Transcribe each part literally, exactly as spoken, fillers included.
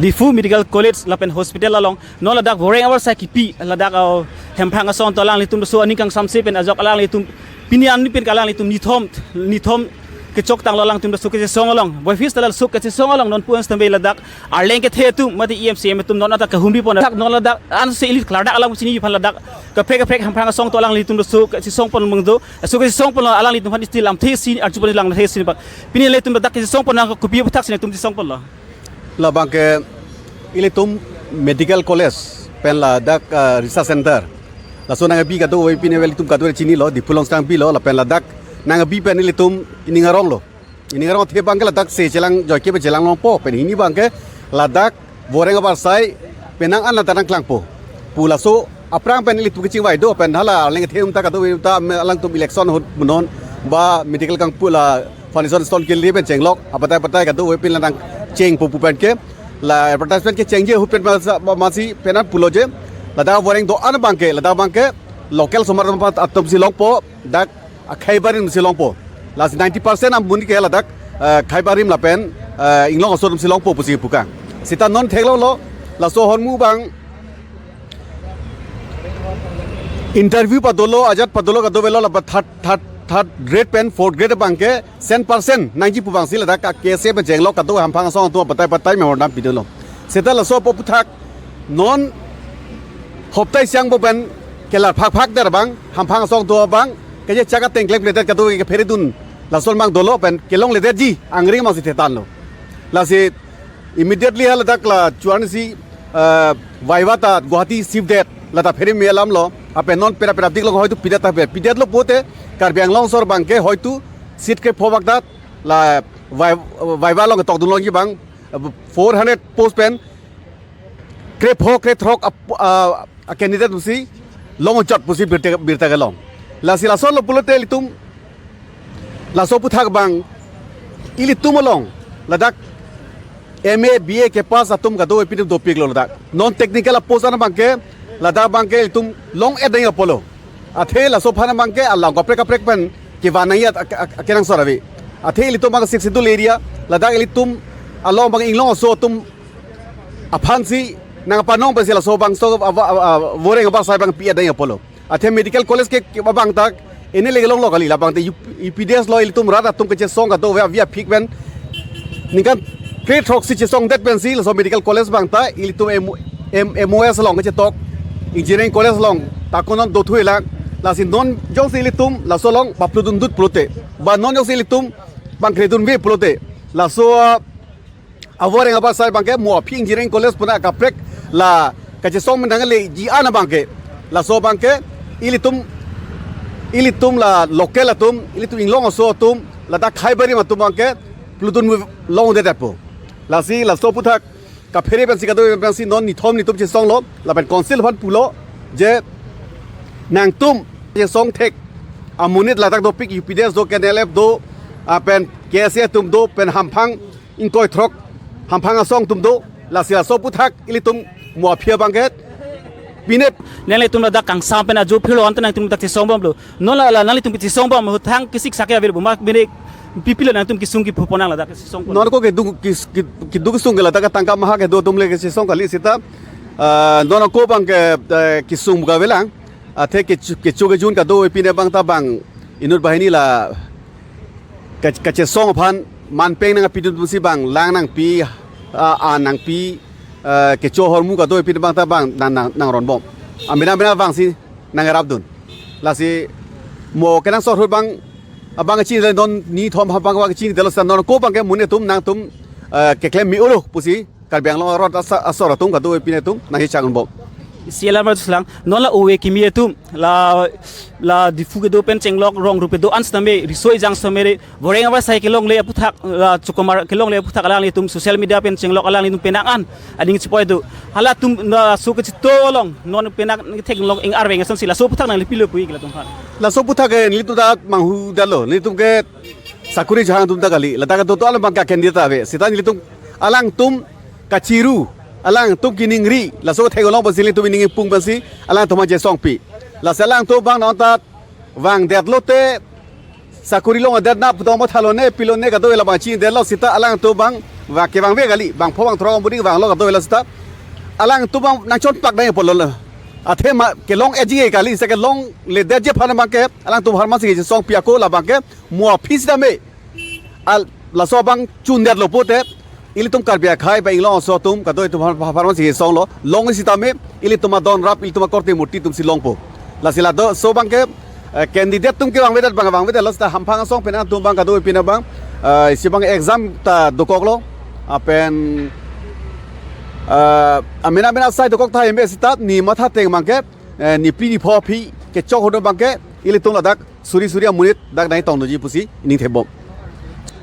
Diphu Medical College lapen hospital along non ladak voreng avarsai kipi ladak, uh, Hemprang asong to alanglitum laso aning kangsamse pen ajok alanglitum pini arni pen alanglitum nithom nithom kechok tanglo alangtum laso kachesong along. Boifis ta laso kachesong along non pu-an stambe ladak arleng kethe atum mate E M C M atum non ladak kahumri pon. Dak non ladak ansi ili klardak alam chini aphan ladak kaprek kaprek Hemprang asong to alanglitum laso kachesong pon mangdo. Laso kachesong pon alanglitum aphan still lamthe si arju pon langthe si pak. Pini ilitum ladak kachesong pon nang kopi aphuthak si ilitum chesong ponlo? Labang ke ilitum medical college pen ladak, ah, research center. Laso nangkebi kadokave pini ilitum kadokave chinilo, Diphu along sitang bilo, lapen ladak nangkebi pen ilitum ining aronglo. Ining arong athe abang ke ladak se chelang joike pen chelang longpo, pen hini abang ke ladak voreng avarsai penang an ladak nangklangpo pu laso aphrang pen ilitum kachingvai do pen hala arleng kethe atum ta kadokave ta alangtum election ahut punon ba medical kangpu la foundation stone kele pen chenglok abatai batai kadokave pen la nangchengpo pu pen ke la advertisement kechengji ahut pen masa, masi pen an pulo je ladak voreng do-an abang ke ladak abang ke local somar atum si longpo, dak akhai barim si longpo. Lasi ninety percent amonit ke ladak, eh, khai barim lapen, eh, inglong aso atum si longpo pusi pukang. Sita non theklonglo, laso ahormu abang interview padolo, ajat padolo kadokavelo lapen third, third, third grade pen fourth grade abang ke cent percent nangji pu abang si ladak K S A pen chenglok kadokave Hemprang asong atum abatai batai memorandum pidolo. Seta laso aphuthak non hoptai siang bo pen kelar phak phak der abang Hemprang asong atum abang keje chaka tengklem kledet kadokave kepheredun lason abang dolo pen kelongledetji angring abang si thetanlo. Lasi immediately ha ladak la chuan si, eh, viva ta Guwahati shift det, lata phereme alamlo, apen non pera pera dik lo hoitu pidet ta pe, pidetlo pote, Karbi Anglong asor abang ke hoitu seat krepho bak dat, la vi-, viva along tokdun longji abang, eh, four hundred post pen, krepho krethrok ap-, ah, a candidate pusi, long chot pusi birta, birta kelong. Lasi lasonlo pulote ilitum, laso aphuthak abang ilitum along ladak M A, B A kepass atum kadokave pini dopiklo ladak. Non technical apost an abang ke ladak abang ke ilitum long-et nangji apotlo. Athe laso aphan abang ke alam kaprek kaprek pen kevan nangji at-, ak-, ak-, akenangsot ave. Athe ilitum abang Sixth Schedule area ladak ilitum along abang inglong aso atum aphan si nangpanong pensi laso abangso ava-, ava-, ava-, voreng avarsai abang pi-et nangji apotlo. Athe medical college ke, ke abang ta ene lege longlo kali labang te U P, U P D S lo ilitum rat atum kechesong kadokave avi aphik pen ningkan krethroksi chesongdet pensi laso medical college abang ta ilitum M-, M-, M O S along kechetok engineering college along ta konon dothuilang. Lasi non jongsi ilitum laso along papludundut pulote ba non jongsi ilitum abang kredunve pulote laso, ah, avoreng avarsai abang ke mo aphi engineering college puna kaprek la kachesong mendang leji an abang ke laso abang ke ilitum, ilitum la local atum, ilitum inglong aso atum, ladak khaibarim atum abang ke pludun longdedetpo. Lasi laso aphuthak kaphere pensi kadokave pensi non nithom nitum chesonglo lapen council aphan pulo je nangtum chesong thek amonit ladak dopik U P D S do, K N L F do, ah, pen K S A atum do, pen Hemprang ingkoi throk Hemprang asong atum do, lasi laso aphuthak ilitum mo aphi abang ke pine. Nanglitum ladak kangsam pen ajo phirlo anta nangtum ladak chesong bomlo. Non la, la nanglitum chesong bom ahut thang kisik sake avirbo ma bine pipilo nangtum kesung kepho ponang ladak chesong pon. Non ko kedo kes-, ke-, kedo kesung ke ladak tangka maha kedo atum le kechesong kali seta, ah, non ko abang ke, eh, kesung buka avelang. Athe kecho, kecho kejun kado pine abang ta abang inut banghini la ka-, kachesong aphan manpeng nangpidun pusi abang lang nangpi, ah, an nangpi, ah, kecho ahormu kado pine abang ta abang nang, nang, nangron bom. Amena mena abang si nangrapdun. Lasi mo kenangsot ahut abang, abang chinilo non nithom abang abang chinilo seta non ko abang ke amonit atum nangtum, ah, keklem me-olo pusi Karbi Anglong arong asa-, asor atum kado pine atum nangkechang bom. Si alam arju selang, non la ove kimi atum, la, la Diphu kedo pen chenglok rong rupe do-an sitame, riso ejang sitame re, voreng avarsai kelongle aphuthak, la chukomar kelongle aphuthak alanglitum social media pen chenglok alanglitum penang an aning chepoi do. Halatum laso kechito along non penang theklong eng arveng asonsi laso aphuthak nangli pilo pu-ik latum aphan. Laso aphuthak ke nelitum ta manghudetlo, nelitum ke sakori jahang atum ta kali, ladak kedo to alam abang ke candidate ave. Seta nelitum alangtum kachiru, alangtum keningri, laso thek along pensi nelitum ining ipung pensi alangtum aphan chesongpi. Lasi alangtum abang non ta vangdetlote sakori longdetnang pu tong mathalone pilone kado labang chinidetlo seta alangtum abang Vang kevang ave kali, bang pho bang throk budi vanglo kadokave la seta. Alangtum bang nangchonpak dai apotlo. Athe ma kelong eji kali, se kelongledet aphan abangke alangtum apharman si chesong pi ako labangke mo aphi sitame. Al laso abang chundetlo pute ilitum Karbi akhei ba inglong aso atum kadokave atum apharman si chesonglo. Long sitame ilitum adon rap, ilitum akorte murti atum si longpo. Lasi laso abangke, eh, candidate atum kevang avedet bang vang avedetlo seta Hamphang asong pen atum bang kadokave pina bang, eh, isi bang exam ta dokoklo. Lapen, eh, amena amena asai dokok tahai me seta ne matha ateng abangke, eh, ne phli ne pho aphi kechok hodo abangke ilitum ladak suri suri amonit dak nai tongnoji pusi ning thepbom.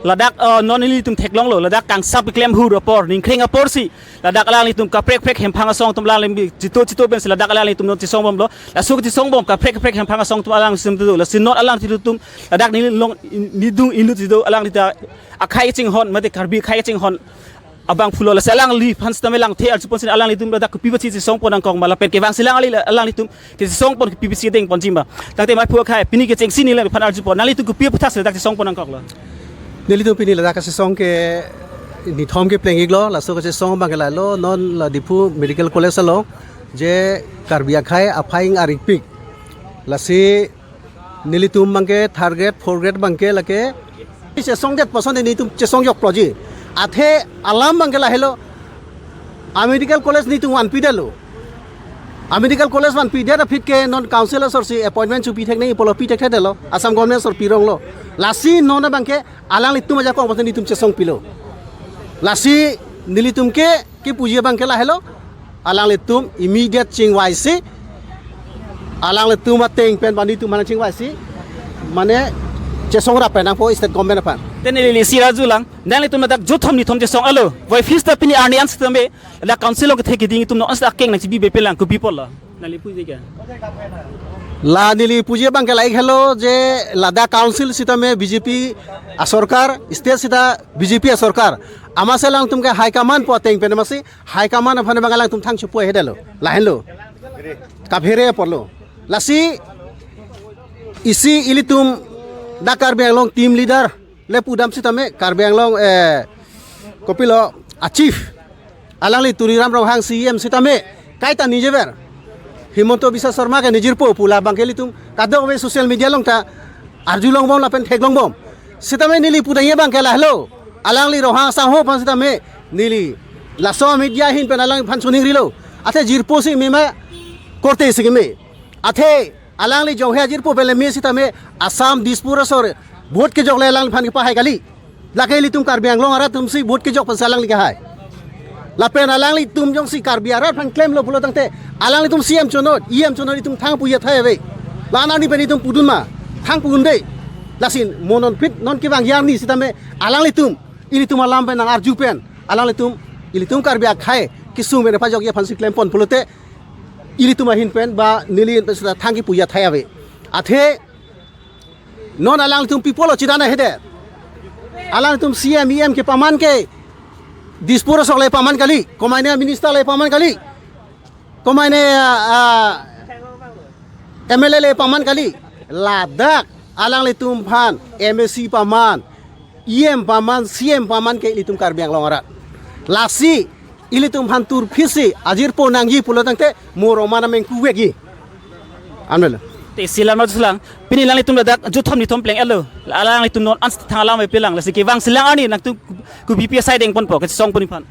Ladak, eh, non ilitum theklonglo, ladak kangsam keklem hur apor, ningkreng apor si ladak alanglitum kaprek kaprek Hamphang asong atum alangli chito chito pensi ladak alanglitum non chesongbomlo. Laso chesongbom kaprek kaprek Hamphang asong atum alanglitum do. Lasi non alanglitum ladak neli long nidung inut chito alanglitum akhei chinghon mate Karbi akhei chinghon abang pulo. Lasi alangliphan sitame langthe arjupon si alanglitum ladak kopi basi chesongpon nangkok ma lapen kevang si lang ali alanglitum chesongpon kopi basi dengponji ma. Tangte mai phu akhei pini kechengsi neliphan arjupon, nanglitum kopi aputhak si ladak chesongpon nangkoklo? Nelitum pini ladak kachesong ke nithom kepleng-iklo. Laso kachesong abangke lahelo, non la Diphu Medical College along je Karbi akhei aphai aripik. Lasi nelitum abangke third grade, fourth grade abangke lake chesongdet pason nelitum chesong jokploji. Athe alam abangke lahelo, a medical college nelitum vanpidetlo. A medical college vanpidet aphi ke non council asor si appointment chopi thek nangji pulo, pi thekthedetlo, Assam government asor pironglo. Lasi non abangke alanglitum ajakong pason nelitum chesongpilo. Lasi nelitum ke kepuji abangke lahelo, alanglitum immediate chingvaisi, alanglitum ateng pen bani atum mana chingvaisi, mane chesong rap pen nangpo state government aphan. Te neli isi arjulang, nanglitum ladak juthom nithom chesong alo, voi fees ta pini arni an sitame, ladak council along kethe keding atum non seta akeng nangchibi bepelang kopi apotlo? Nangli puji ke? La neli puji abangke lahelo je ladak council sitame B J P asorkar, state seta B J P asorkar. Amatsi alangtum ke high command pu ateng pen amatsi high command aphan abang alangtum thang chepu ahedetlo. Lahenlo. Kaphere apotlo. Lasi isi ilitum dak Karbi Anglong team leader le pudam sitame Karbi Anglong, eh, kopilo a chief. Alangli Tuliram Ronghang C E M sitame kaita nejever. Himanta Biswa Sarma ke nejirpo pu labangke ilitum kadokave social media along ta arjulongbom lapen theklongbom. Sitame neli pudamji abangke lahelo. Alangli Ronghang asangho aphan sitame neli laso media ahin pen alangliphan choningrilo. Athe jirpo si mema korte si keme. Athe alangli jonghe ajirpo pen le me sitame Assam Dispur asor vote kejok le alangliphan kepahai kali. Lake ilitum Karbi Anglong arat atum si vote kejok pensi alangli kehai. Lapen alanglitum jongsi Karbi arat aphan klemlo pulo tangte alanglitum C M chonot, E M chonot itum thang puji athai ave. La-an arni pen itum pudun ma, thang pudunde. Lasi mo non pit non kevangji arni sitame alanglitum ilitum alam pen nang arju pen alanglitum ilitum Karbi akhei kesung pen pajokji aphan si klempon pulote ilitum ahin pen ba neli ahin pen seta thang kipuji athai ave. Athe non alanglitum pi pulo chidana hede. Alanglitum C M E M kepaman ke Dispur asor le paman kali, komatne minister le paman kali, komatne, ah, ah, M L A le paman kali. Ladak alanglitum aphan M A C paman, E M paman, C M paman ke ilitum Karbi Anglong arat. Lasi ilitum aphan turphisi ajirpo nangji pulo tangte mo romana mengkuvekji. Anmelo. Te isi alam arjulang, pini alanglitum ladak juthom nithom pleng-etlo. Alanglitum non an thang alam pelang, lasi kevang si lang arni nangtum kopi pi asai dengponpo kachesongpon aphan?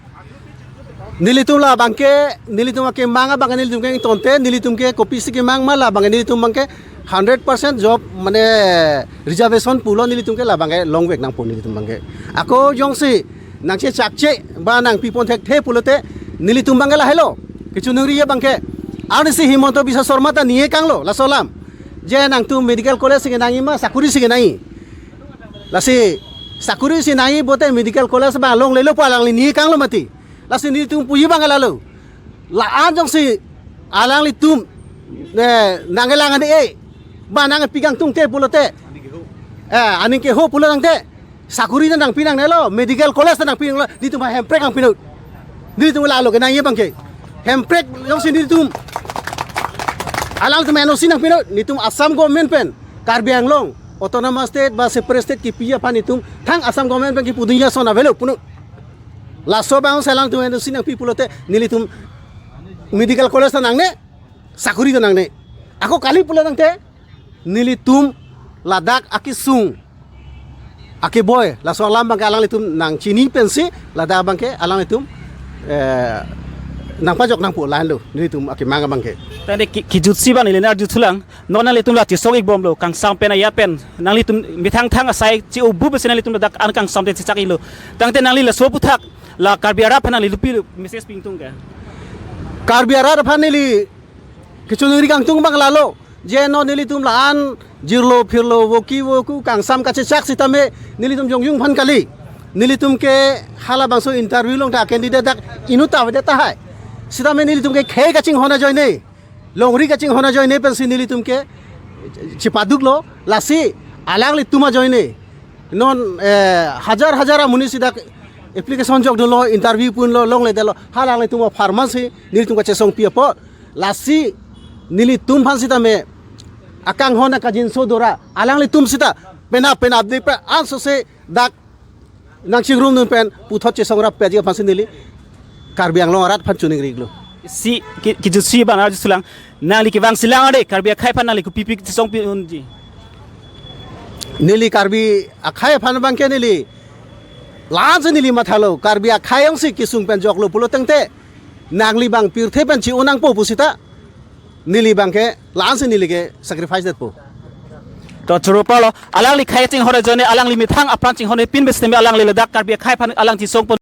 Nelitum labangke, nelitum akemang abangke nelitum ke ingtonte, nelitum ke kopisi kemang ma labangke nelitum abangke hundred percent job mane reservation pulo nelitum ke labangke longvek nangpo nelitum abangke. Ako jongsi nangchechakche ba nangpipon thekthe pulote nelitum abangke lahelo. Kechoningri abangke. Arnisi Himanta Biswa Sarma ta ne-e kanglo laso alam. Je nangtum medical college si kenangji ma sakuri si kenangji. Lasi sakuri si nangji pulote medical college abang longlelo pu alangli ne-e kanglo mati. Lasi nelitum puji abang lahelo. La-an jongsi alanglitum, eh, nangkelang ane e. Ba nangpi kangtungte pulote. Eh, aning keho pulo tangte. Sakuri ta nangpi nangnelo, medical college ta nangpi nangnelo, nelitum Hemprek nangpi nang. Nelitum lalo kenangji abangke. Hemprek jongsi nelitum alangtum N O C nangpi nang, nelitum Assam government pen Karbi Anglong Autonomous State ba Separate State kipi aphan nelitum thang Assam government pen kipudunji ason avelo punoi. Laso abang si alangtum N O C nangpi pulote nelitum medical college ta nangne, sakuri ta nangne. Ako kali pulo tangte nelitum ladak akesung, akeboi, laso alam abangke alanglitum nangchini pensi ladak abangke alanglitum, eh, nangpajok nangpo lahenlo nelitum akemang abangke. Tangte ki-, kejutsi abang neli nang arjuthulang. Non nanglitum la chesong-ikbomlo, kangsam pen ajat pen. Nanglitum methang thang asai chi-obu pensi nanglitum ladak an kangsam te chechak-iklo. Tangte nangli laso aphuthak la Karbi arat aphan nangli kopi message pi ingtung ke? Karbi arat aphan neli kachiningri kangtung abang lalo. Je non nelitum la-an jirlo phirlo voki voku kangsam kachechak sitame nelitum jongjung aphan kali. Nelitum ke halabangso interview along ta candidate dak inut avedet tahai. Sitame nelitum ke khei kachinghon ajoine, longri kachinghon ajoine pensi nelitum ke chepaduklo, lasi alanglitum ajoine non, eh, hajar hajar amonit si dak application jokdunlo, interview ponlo, longledetlo, ha alanglitum apharman si nelitum kachesongpi apot, lasi nelitum aphan sitame akanghon akajinso dora alanglitum sita penap penapdik pen ansose dak nangchingrumdun pen puthot chesong rapji aphansi neli Karbi Anglong arat aphan chiningri-iklo. Si ke, kejutsi abang arjuthulang, nangli kevangsi lang ade, Karbi akhei aphan nangli kopi pi chesongpi unji? Neli Karbi akhei aphan abangke neli la-ansi neli mathalo, Karbi akhei jongsi kesung pen joklo pulo tangte nangli abang pirthe pen chi-o nangpo pusita neli abangke la-ansi neli ke sacrifice detpo. To choro palo, alangli khei chinghon ajoine, alangli methang apran chinghonpin bes teme alangli ladak Karbi akhei aphan alang chesongpon.